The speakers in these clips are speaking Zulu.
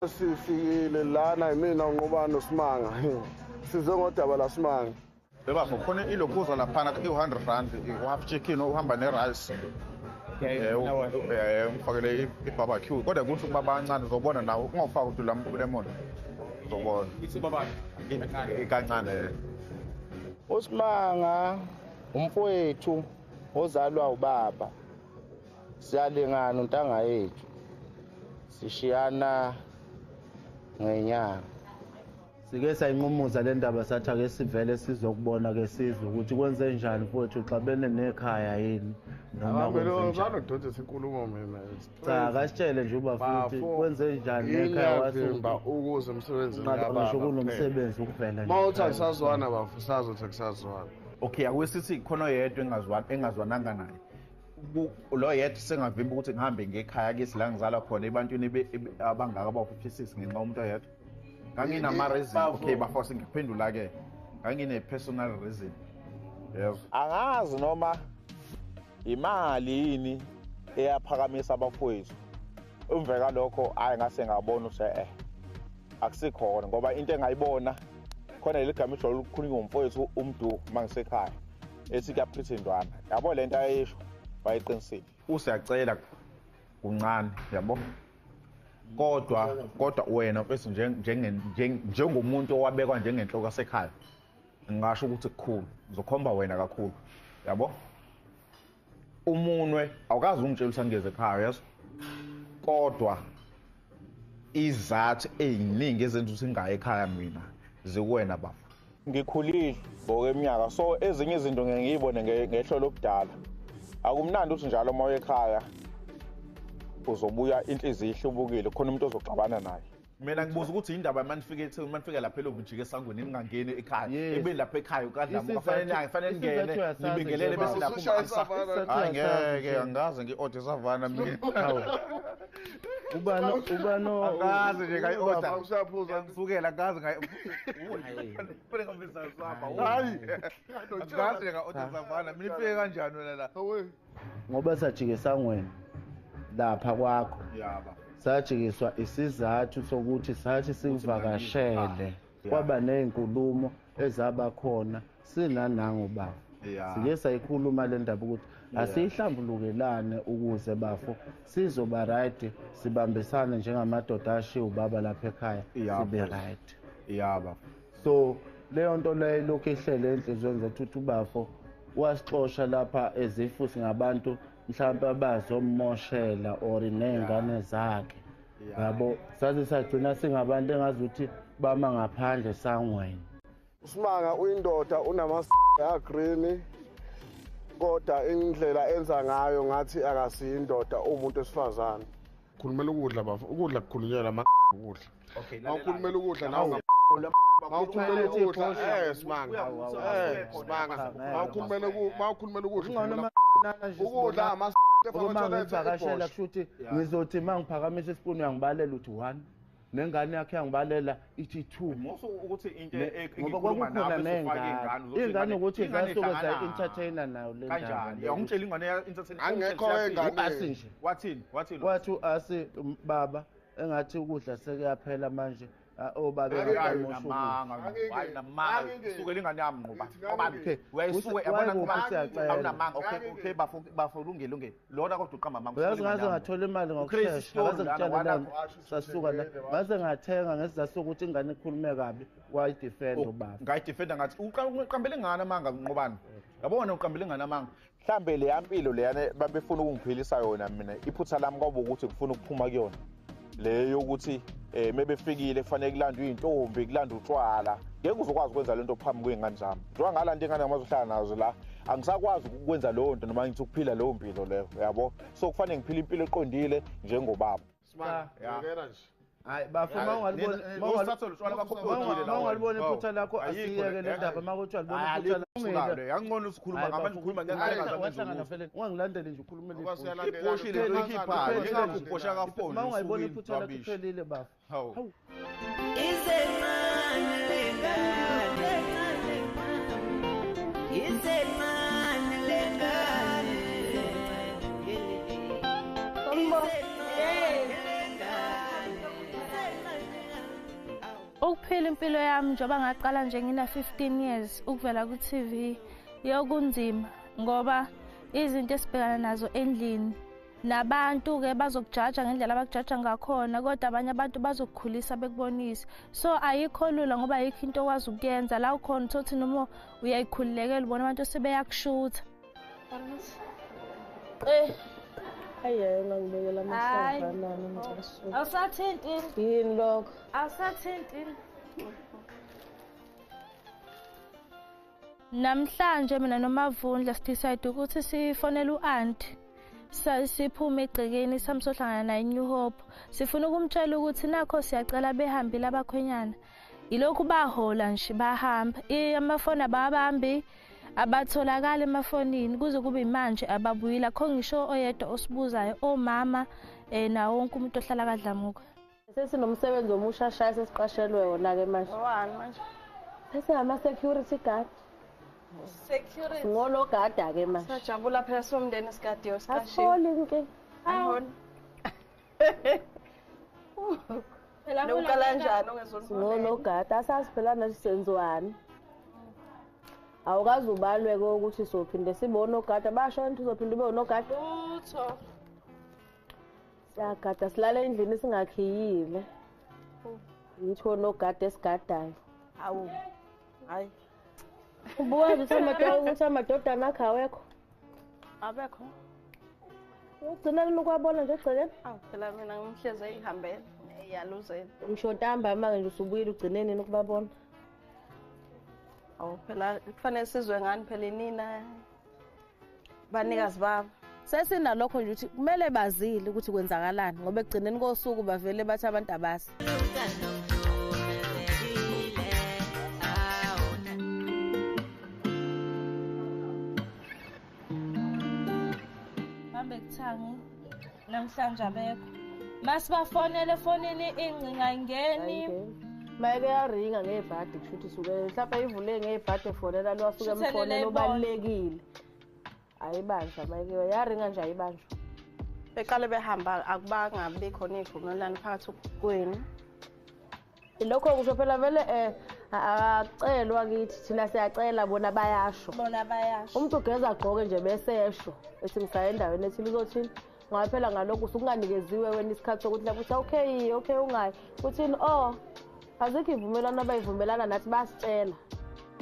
Sifikile lana yimina uNqobani noSimanga. Size ngodaba laSimanga. Baba khona ilokhuza laphana i-100 rand i-half chicken uhamba ne-rice. Ngifakele i-barbecue kodwa kuthi kuba bancane uzobona nawe ungawufaki uthi lemon uzobona. Ithi baba kancane. USimanga umfowethu ozalwa ubaba. Siyalingana untanga yethu. Sishiyana ngenyanga. Sike sayinqumuza le ndaba sathi ake sivele sizokubona ke sizwe ukuthi kwenze njani mfowethu uxabene nekhaya yini noma kwenzenjani. Ngidonse inkulumo mina. Cha kasitshele nje uba futhi kwenze njani nekhaya wasivimba ukuze emsebenzini kababa. Ngisho kunomsebenzi ukuvela nje. Mawuthi akusazwana bafu sazothi akusazwana. Okay, akwesithi khona oyedwa engazwananga naye. Lo yedwa sengavimba ukuthi ngihambe ngekhaya kithi la ngizalwa khona ebantwini abangaka abawu-56 ngenxa umuntu oyedwa. Nganginama-reason, okay bafo sengiphendula-ke. Ngangine-personal reason. Yes. Angazi noma imali yini eyaphakamisa abafowethu. Emva kalokho hhayi ngase ngabona ukuthi akusikhona ngoba into engayibona khona leli gama ijwayele ukukhulunywa ngomfowethu uMdu uma ngisekhaya ethi kuyapretendwana. Yabo le nto ayisho wayeqinisile. Usiyacela kuncane yabo. Kodwa wena mfethu njengomuntu owabekwa njengenhloko yasekhaya ngingasho ukuthi kukhulu ngizokhomba wena kakhulu yabo. Umunwe awukazi ungitshela ukuthi angeze ekhaya yeso, kodwa izathu ey'ningi ezenza ukuthi ngingayi ekhaya mina zikuwena baba. Ngikhulile ngokweminyaka so ezinye izinto ngeke ngiyibone ngehlo lobudala. Akumnandi ukuthi njalo uma uya ekhaya uzobuya inhliziyo ihlubukile khona umuntu ozoxabana naye. Mina ngibuza ukuthi indaba manifike ethi manifike lapha elobujike esangweni ningangeni ekhaya ebe lapha ekhaya ukadla kufanele ningene nibingelele bese lapho. Hayi ngeke angaze ngi-order savana mina. Ubano angaze nje ngayi-order usiyaphuza ngisukela angaze ngayi hayi angaze nga-order savana mina ifike kanjani wena la ngoba sajike esangweni lapha kwakho. Yaba. Sajikiswa isizathu sokuthi sathi sikuvakashele kwaba nezinkulumo ezabakhona sinanango bafo. Sike sayikhuluma le ndaba ukuthi asiyihlambulukelane ukuze bafo sizoba right sibambisane njengamadoda ashiya ubaba lapha ekhaya sibe right. Yaba. So leyo nto leyo lokhu ihlele enhliziyweni zethu ukuthi ubafo wasixosha lapha ezifusi ngabantu mhlawumbe abazomoshela or ney'ngane zakhe yabo. Saze sagcina singabantu engazuthi bama ngaphandle sangweni. USimanga uyindoda unama agreen kodwa indlela enza ngayo ngathi akasiyindoda umuntu wesifazane. Khulumela ukudla bafo, ukudla kukhulunyelwa ama ukudla. Okay, mawukhulumela ukudla nawe mawukhulumela ukudla Simanga. Simanga mawukhulumela ukudla ukudla ama ngoba ngivakashela kusho ukuthi ngizothi uma ngiphakamisa isipuni uyangibalela uthi 1 nengane yakhe yangibalela ithi 2. Musu ukuthi into ngoba kwakukhona nengane ingane ukuthi zasuke zayi-entertainer nayo le kanjani yangitshela ingane ya-entertainer angekho engane asi nje wathini wathi asi baba engathi ukudla sekuyaphela manje obabe namanga sukela ingane yami ngqoba uyayisuke yabona awunamanga. Okay bafo lungile lona kodwa uqamba amanga. Uyazi ngaze ngathola imali ngokushesha ngaze ngitshela lana sasuka la ngaze ngathenga ngesizathu sokuthi ingane ikhulume kabi wayidefend ubaba. Ngayidefenda ngathi uqambele ingane amanga Nqobani yabona uqambele ingane amanga. Mhlambe leya mpilo leyana babefuna ukungiphilisa yona mina iphutha lami kwaba ukuthi ngifuna ukuphuma kuyona leyo yokuthi mebefikile kufanele kulandwe iy'ntombi kulandwe utshwala. Ngeke uzokwazi ukwenza lento phambi kwey'ngane zami njengoba ngalanda iy'ngane ngamazohlala nazo la angisakwazi ukwenza leyo nto noma ngithi ukuphila leyo mpilo leyo yabo. So kufanele ngiphile impilo eqondile njengobaba. Hayi bafo mawungalibona iphutha lakho asiyeke le ndaba makuthi alibona iphutha lakho. Yangcono usikhuluma ngamanje ukhuluma ngeke ungangilandeli nje ukhulumele ibhoshi le ikhiphayo ngeke ubhosha kafoni mawungayibona iphutha lakho iphelile bafo. Hawu. Impilo yami njengoba ngaqala nje ngina 15 years ukuvela ku TV yokunzima ngoba izinto esibhekana nazo endlini nabantu ke bazokujaja ngendlela abakujaja ngakhona, kodwa abanye abantu bazokukhulisa bekubonise. So ayikho lula ngoba ayikho into okwazi ukuyenza la ukhona, uthothi noma uyayikhululekela ubona abantu sebeyakushutha. Ayi ngangibekela amahlamvu nami ngicela. Awusathinti. Yini lokho? Awusathinti. Namhlanje mina noMavundla sidecide ukuthi sifonele u-auntie. Siphume egcekeni samsohlangana naye New Hope. Sifuna ukumtshela ukuthi nakho siyacela behambile abakhwenyana. Ilokhu bahola nje bahamba. Amafoni ababambi, abatholakala emafonini kuze kube manje ababuyile. Akho ngisho oyedwa osibuzayo, omama nawo wonke umuntu ohlala kaDlamuka. Sesinomsebenzi omusha shaya sesiqashelwe wona ke manje. Owani manje? Sesingama security guard. Security. Ngologada ke manje. Sajabula phela somndeni sigadiwe siqashiwe. Asiholi inkinga. Aholi. Phela Uqala kanjani ongezona? Ngologada asazi phela nathi senziwani. Awukazi ubalweke ukuthi sophinde sibe onogada, basho ukuthi uzophinde ube unogada. Lutho. Siyagada silala endlini singakhiyile. Yithi onogada esigadayo. Hawu. Hayi. Ubuka nje ukuthi amadodana akhe awekho. Abekho. Ugcina nini ukwabona nje egcekeni? Awu phela mina ngimhleze eyihambela, eyaluzela. Ngisho ntambama nje usubuyile ugcine nini ukubabona? Awu phela kufanele sizwe ngani phela inina banikazi babo. Sesinalokho nje ukuthi kumele bazile ukuthi kwenzakalani ngoba ekugcineni kosuku bavele bathi abantu abasi. Bambe kuthangi namhlanje abekho. Masibafonele efonini ingcinga ingeni. Mayeke yaringa ngebhadi kushuthi suke mhlawumbe ivule ngebhadi efonela lo wasuke emfonela obalulekile. Ayibanjwa mayeke yaringa nje ayibanjwa. Beqale behamba akubangabi khona ivumelwano phakathi kwenu. Lokho kusho phela vele akacelwa kithi, thina siyacela bona bayasho. Bona bayasho. Umuntu ugeza agqoke nje bese esho ethi ngisaya endaweni ethile uzothini. Ngoba phela ngalokho usukunganikeziwe wena isikhathi sokuthi lapho uthi okay okay ungayi. Uthini oh azikho ivumelwano abayivumelana nathi basitshela.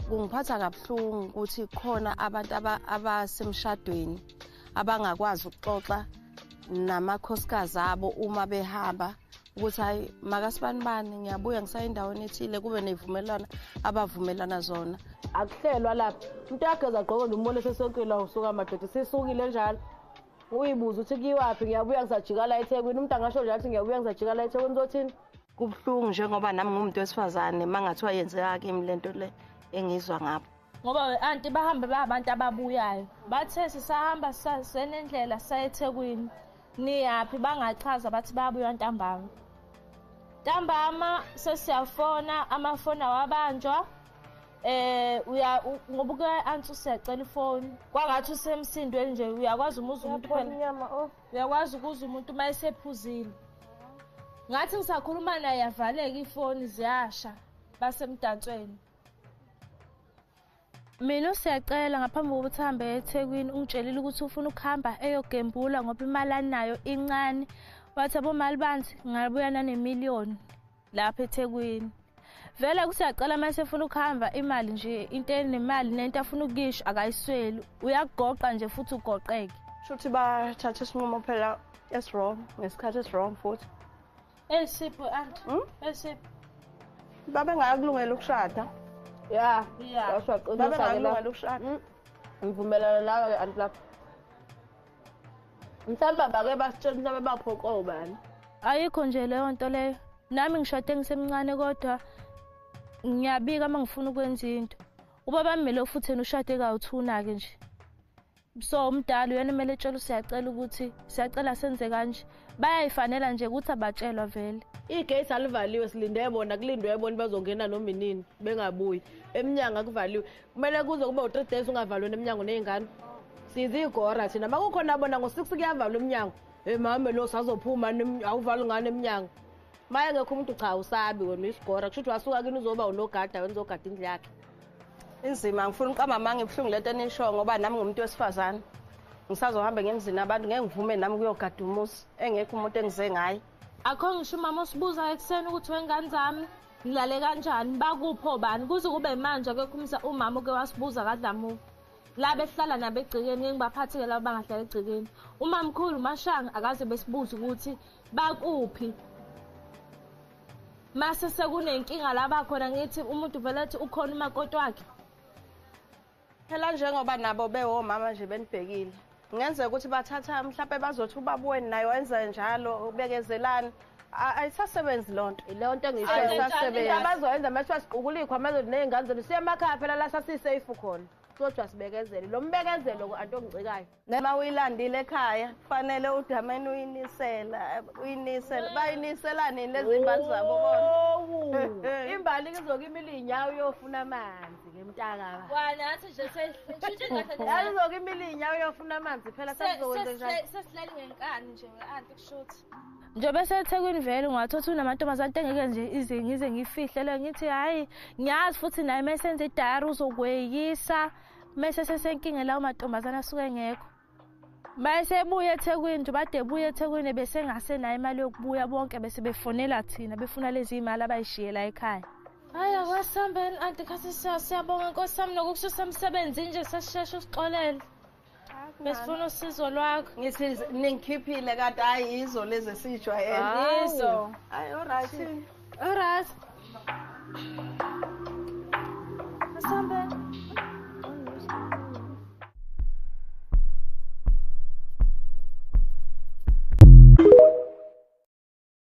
Kungiphatha kabuhlungu ukuthi khona abantu abasemshadweni abangakwazi ukuxoxa namakhosikazi abo uma behamba ukuthi hayi makasibanibani ngiyabuya ngisaya endaweni ethile, kube nevumelwano abavumelana zona. Akuhlelwa lapha. Umuntu uyageza agqoke nje umbone sesonkile usuka amadoda sisukile njalo. Uyibuza ukuthi kuyiwaphi ngiyabuya ngisajika la eThekwini, umuntu angasho nje athi ngiyabuya ngisajika la eThekwini uzothini? Kubuhlungu njengoba nami ngumuntu wesifazane mangathiwa yenzeka kimi lento le engizwa ngapho. Ngoba anti bahambe babantu ababuyayo. Bathe sisahamba senendlela saya eThekwini. Niyaphi bangachaza bathi bayabuya ntambama. Ntambama sesiyafona amafoni awabanjwa. Uya ngoba ke anti usiyacela ifoni. Kwangathi usemsindweni nje uyakwazi umuza umuntu phela. Uyakwazi ukuza umuntu mayesephuzile. Ngathi ngisakhuluma naye yavaleka ifoni ziyasha basemdansweni. Mina usiyacela ngaphambi kokuthi ahambe eThekwini ungitshelile ukuthi ufuna ukuhamba eyogembula ngoba imali anayo incane. Wathi abomali banzi ngabuya nanemiliyoni lapha eThekwini. Vele kusiyacela mase efuna ukuhamba imali nje into enemali nento afuna ukuyisho akayisweli. Uyagoqa nje futhi ugoqeke. Shuthi bathatha isinqumo phela esi-wrong ngesikhathi esi-wrong futhi. Esipho anti. Esipho. Babengakulungela ukushada. Ya. Yeah. Babengakulungela ukushada. Ngivumelana nawe anti lapho. Mhlawumbe bake basitshela mhlawumbe baphoqwa ubani. Ayikho nje leyo nto leyo. Nami ngishade ngisemncane kodwa ngiyabika uma ngifuna ukwenza into. Ubaba mina futhi yena ushade kawu-2 ke nje. So umdala uyena kumele etshele usiyacela ukuthi siyacela senze kanje. Bayayifanela nje ukuthi abatshelwa vele. Igate alivaliwe silinde bona kulindwe bona bazongena noma inini bengabuyi. Eminyango akuvaliwe. Kumele kuze kube u3 days ungavalwe eminyango nezingane. Sizigora thina makukhona bona ngo6 kuyavalwa eminyango. Hey mama lo sazophuma awuvali ngane eminyango. Maye ngekho umuntu cha usabi wena uyisigora kusho ukuthi wasuka kini uzoba unogada wena uzogada indlu yakhe. Inzima ngifuna uqamba amanga ibuhlungu lento enishoyo ngoba nami ngumuntu wesifazane. Ngisazohamba ngemzini abantu ngeke ngivume nami kuyogada umuzi engekho umuntu engize ngaye. Akho ngisho umama osibuza ekuseni ukuthi wengane zami ngilale kanjani bakupho bani kuze kube manje akekho umama uke wasibuza kaDlamuka. La behlala nabo egcekeni ngeke ngibaphatheke labo bangahlala egcekeni. Umamkhulu Mashanga akaze besibuza ukuthi bakuphi. Mase sekunenkinga laba khona ngithi umuntu vele ethi ukhona umakoti wakhe. Phela njengoba nabo bewomama nje benibhekile. Kungenzeka ukuthi bathatha mhlawumbe bazothi ubaba wenu naye wenza njalo ubekezelani. Ayisasebenzi lonto. Leyo nto engisho into abazoyenza mase wasiqukula ikhwama zethu ney'ngane zethu siye emakhaya phela la sasisafe khona. Sodwa sibekezele. Lo mbekezelo anto ongicikayo. Noma uyilandile ekhaya kufanele udameni uyinisela, uyinisela. Bayinisela nini lezi imbali zabo bona? Imbali izokimila iy'nyawo uyofuna amanzi ke mntaka. Kwanathi nje sesishintshe kahle. Izokimila iy'nyawo uyofuna amanzi phela sesizokwenza njani? Sesihleli ngenkani nje we-anti kushuthi. Njengoba eseThekwini vele ungathola unamantombazane engeke nje ize ngize ngifihle ngithi hayi ngiyazi futhi naye mesenze idayari uzokweyisa mese sesenkinge lawo mantombazane asuke engekho. Mase ebuya eThekwini nje bade ebuya eThekwini bese engasenayo imali yokubuya bonke bese befonela thina befuna lezi imali abayishiyela ekhaya. Hayi akwasihambeni anti khathi siyabonga Nkosi yami nokukususa emsebenzini nje sesisheshe usixolele. Besifuna usizo lwakho. Ngithi ningikhiphile kanti hayi izo lezi esijwayele. Izo. Hayi alright. Alright. Asihambeni.